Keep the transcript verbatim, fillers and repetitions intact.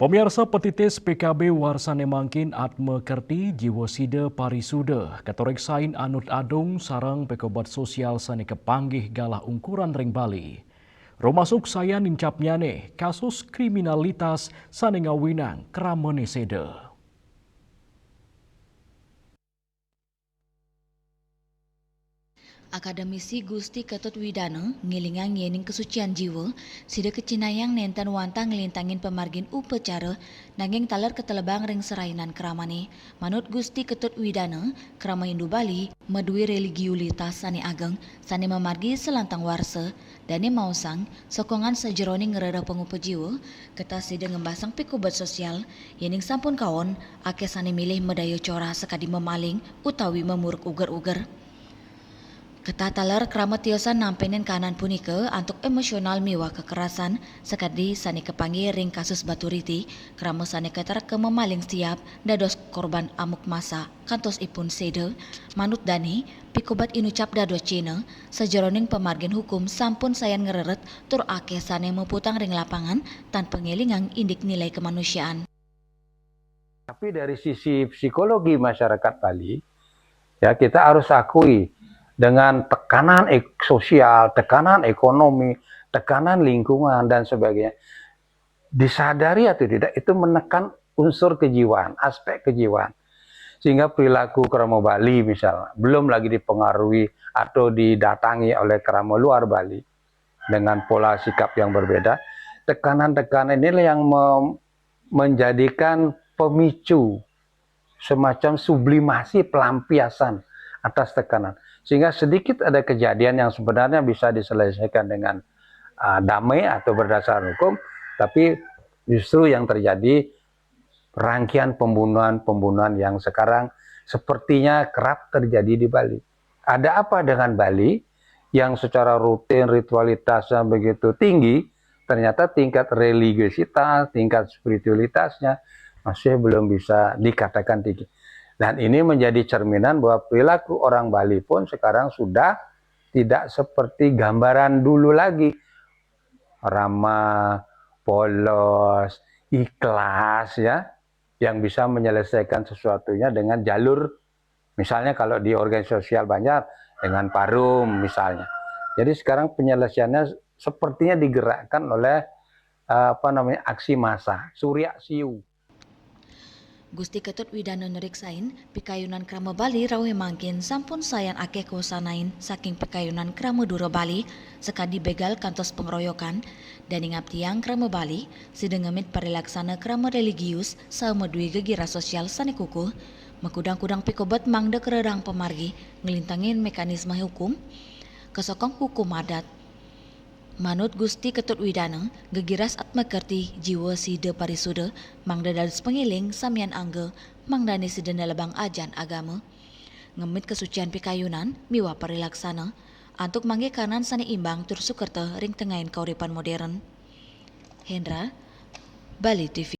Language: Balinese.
Pamiarsa, petitis P K B warsa ne mangkin Atma Kerti, jiwa sida parisuda, katureksain anut adung sareng pikobat sosial sane kapanggih galah ungkuran ring Bali. Rumasuk sayan nincapnyane kasus kriminalitas sane ngawinang kramane sida. Akademisi Gusti Ketut Widana ngelingang yening kasucian jiwa, sida kacinayang nenten wantah nglintangin pamargin upacara, nanging taler katelebang ring serainan kramane. Manut Gusti Ketut Widana, krama Hindu Bali madue religiulitas sane ageng, sane mamargi salantang warsa. Dane maosang, sokongan sajeroning ngrereh pangupa jiwa, ketah sida ngembasang pikobat sosial, yening sampun kaon, akeh sane milih madaya corah sakadi mamaling utawi mamuruk uger-uger. Ketah taler krama tiosan nampenin kahanan punika antuk emosional miwah kekerasan, sakadi sane kapanggih ring kasus Baturiti, krama sane katerka mamaling siap dados korban amuk massa kantos ipun seda. Manut dane, pikobat inucap dados cena, sajeroning pamargin hukum sampun sayan ngreret tur akeh sane muputang ring lapangan tanpa ngelingang indik nilai kemanusiaan. Tapi dari sisi psikologi masyarakat Bali, ya, kita harus akui, dengan tekanan ek-, sosial, tekanan ekonomi, tekanan lingkungan dan sebagainya, disadari atau tidak, itu menekan unsur kejiwaan, aspek kejiwaan. Sehingga perilaku krama Bali misalnya, belum lagi dipengaruhi atau didatangi oleh krama luar Bali dengan pola sikap yang berbeda, tekanan-tekanan inilah yang mem-, menjadikan pemicu, semacam sublimasi, pelampiasan atas tekanan. Sehingga sedikit ada kejadian yang sebenarnya bisa diselesaikan dengan, ah, damai atau berdasar hukum, tapi justru yang terjadi rangkaian pembunuhan-pembunuhan yang sekarang sepertinya kerap terjadi di Bali. Ada apa dengan Bali yang secara rutin ritualitasnya begitu tinggi, ternyata tingkat religiositas, tingkat spiritualitasnya masih belum bisa dikatakan tinggi. Dan ini menjadi cerminan bahwa perilaku orang Bali pun sekarang sudah tidak seperti gambaran dulu lagi. Ramah, polos, ikhlas, ya, yang bisa menyelesaikan sesuatunya dengan jalur, misalnya kalau di organisasi sosial Banjar, dengan parum misalnya. Jadi sekarang penyelesaiannya sepertinya digerakkan oleh, eh, apa namanya, aksi massa, surya siu. Gusti Ketut Widana nriksain, pikayunan krama Bali rauh mangkin sampun sayan akeh kawasanain saking pikayunan krama dura Bali, sakadi begal kantos pangroyokan, dane ngaptiang krama Bali, sida ngemit parilaksana krama religius saha madue gegiras sosial sane kukuh, makudang-kudang pikobet mangda karerehang pamargi nglintangin mekanisme hukum, kasokong hukum adat. Manut Gusti Ketut Widana, gegiras Atma Kerti, jiwa sida parisuda, mangda dados pangiling samian angga, mangdane sida nelebang ajaran agama. Ngemit kasucian pikayunan miwah parilaksana, antuk manggih kahanan sane imbang tur sukerta ring tengahin kauripan modern. Hendra, Bali T V.